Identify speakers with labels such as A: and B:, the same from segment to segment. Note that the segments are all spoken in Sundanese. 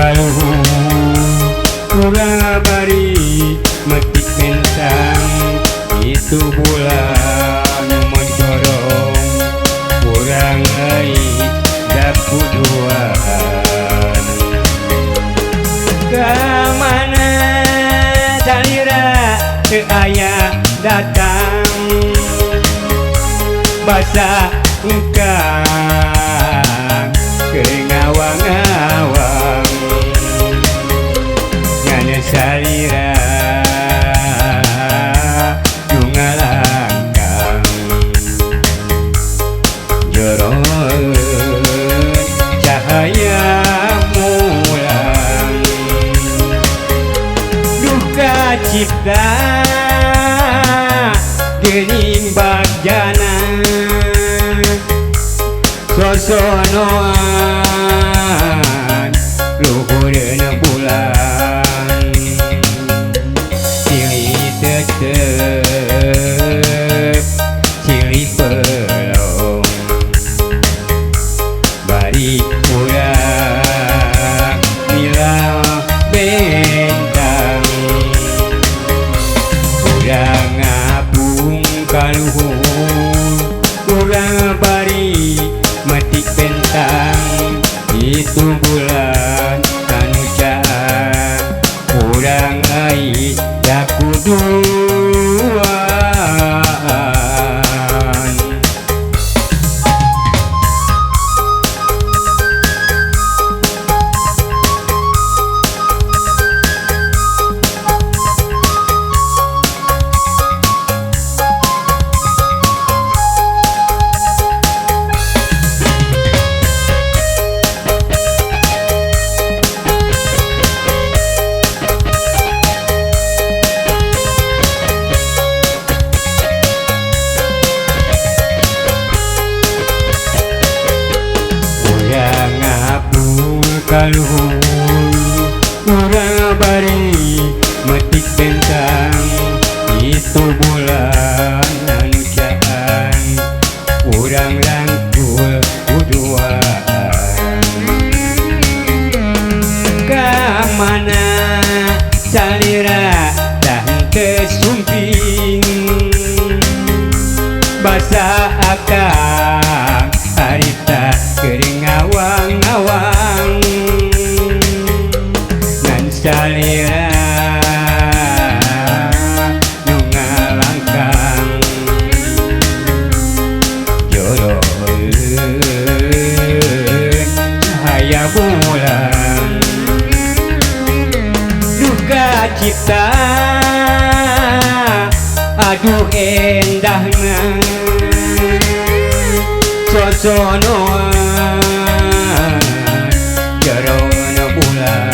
A: kaluhur urang bari metik bentang itu bulan mencorong urang ai dakuduan ka mana salira teu aya datang basa engkang keur ngawang-ngawang ngan salira nu ngalangkang joroeun cahaya mulang duka cipta geuning bagjana sosonoan luhureun bulan silih tetep silih pelong bari urang milang bentang urang ngapung kaluhur urang bari metik bentang itu bulan anu caang urang ai dakuduan. Kaluhur urang bari metik bentang itu bulan anu caang urang rangkul kuduaan ka mana salira tah henteu sumping basa akang harita keur ngawang-ngawang salira nu ngalangkang joroeun cahaya bulan duka cipta aduh endahna sosonoan joroeun bulan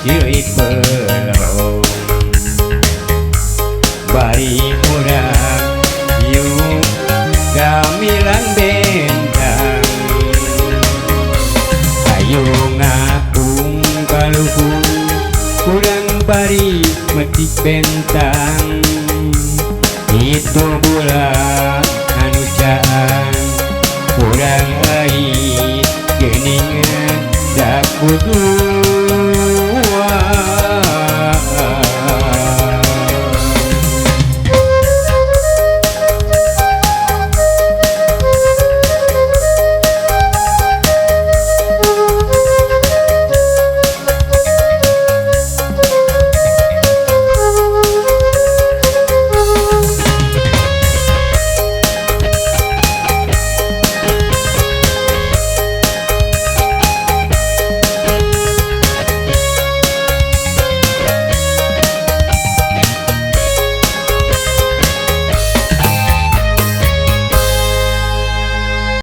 A: silih pelong bari urang yuk gamilang bentang ayo ngapung kaluhur urang bari metik bentang itu bulan anu caang urang ai geuningan dakuduan.